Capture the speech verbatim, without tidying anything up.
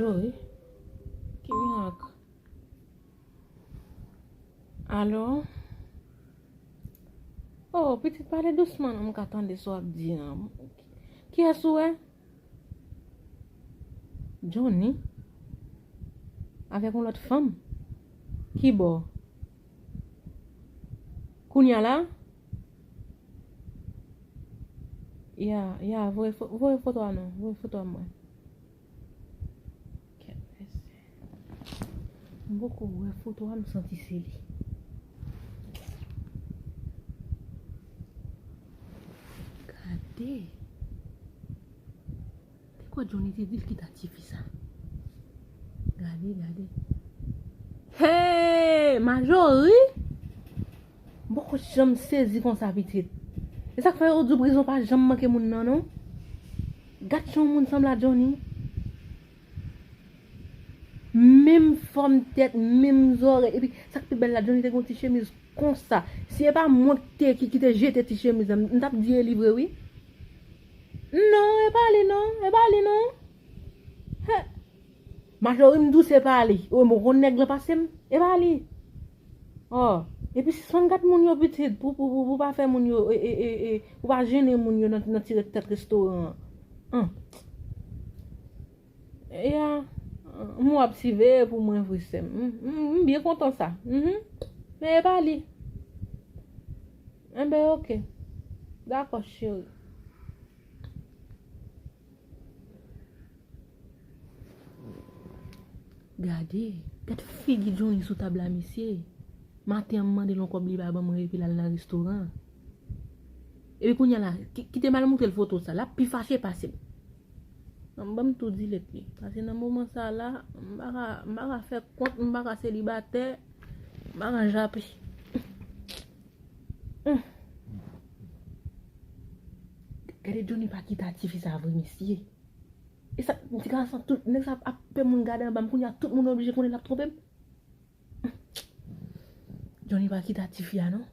Alo, wi. Ki mirak? Alo? Oh, pitit, pale dousman non, m ka tande sa w ap di an. Kiyès ou wè? Johnny? Avèk yon lòt fanm? Ki bò? Kounye a la? Ya, ya, voye fo-, voye foto a non, voye foto a mwen. Kèt mesye. M poko wè foto a, m santi se li. Gade. Te kwè Johnny te di l kite tifi sa. Gade, gade. Hey, Majori! M poko janm sezi konsa, pitit. E sa k fè yo di w prizon pa janm manke moun nan, non. Gad jan yon moun sanble a Johnny. Menm fòm tèt, menm zòrèy. Epi, sa k pi bèl la, Johnny te gen yon ti chemiz konsa. Si e pa mwen ki te, ki, ki te jete ti chemiz la, m t ap di e li vre, wi. Non, e pa li, non. E pa li, non. He. Majori m di w se pa li. O, mwen konn nèg lan pase m. E pa li. Oh, epi sispann gad moun yo pitit pou, pou, pou, pou pa fè moun yo, e, e, e, e, pou pa jennen moun yo nan, nan ti tèt restoran an. An. Ya, m w ap siveye pou mwen vre sè m. M, m, m byen kontan sa. Mhm. Men e pa li. Enben, oke. Dakò, cheri. Gade, gad figi Johnny sou tab la, mesye. Maten an, m mande l yon kòb, li pa ban mwen, epi l al nan restoran. Epi kounye a la, ki-, kite m al montre l foto sa, l ap pi fache pase m. Non, ban m tou delete li. Paske nan moman sa la, m pa ka, m pa ka fè kont, m pa ka selibatè, m pa ka jape. Hum. Gade Johnny pa kite tifi sa vre, mesye. E sa, ti gason, tout, nèg sa ap fè moun gade anba m, kounye a tout moun oblije konnen l ap twonpe m. Johnny pa kite tifi a, non.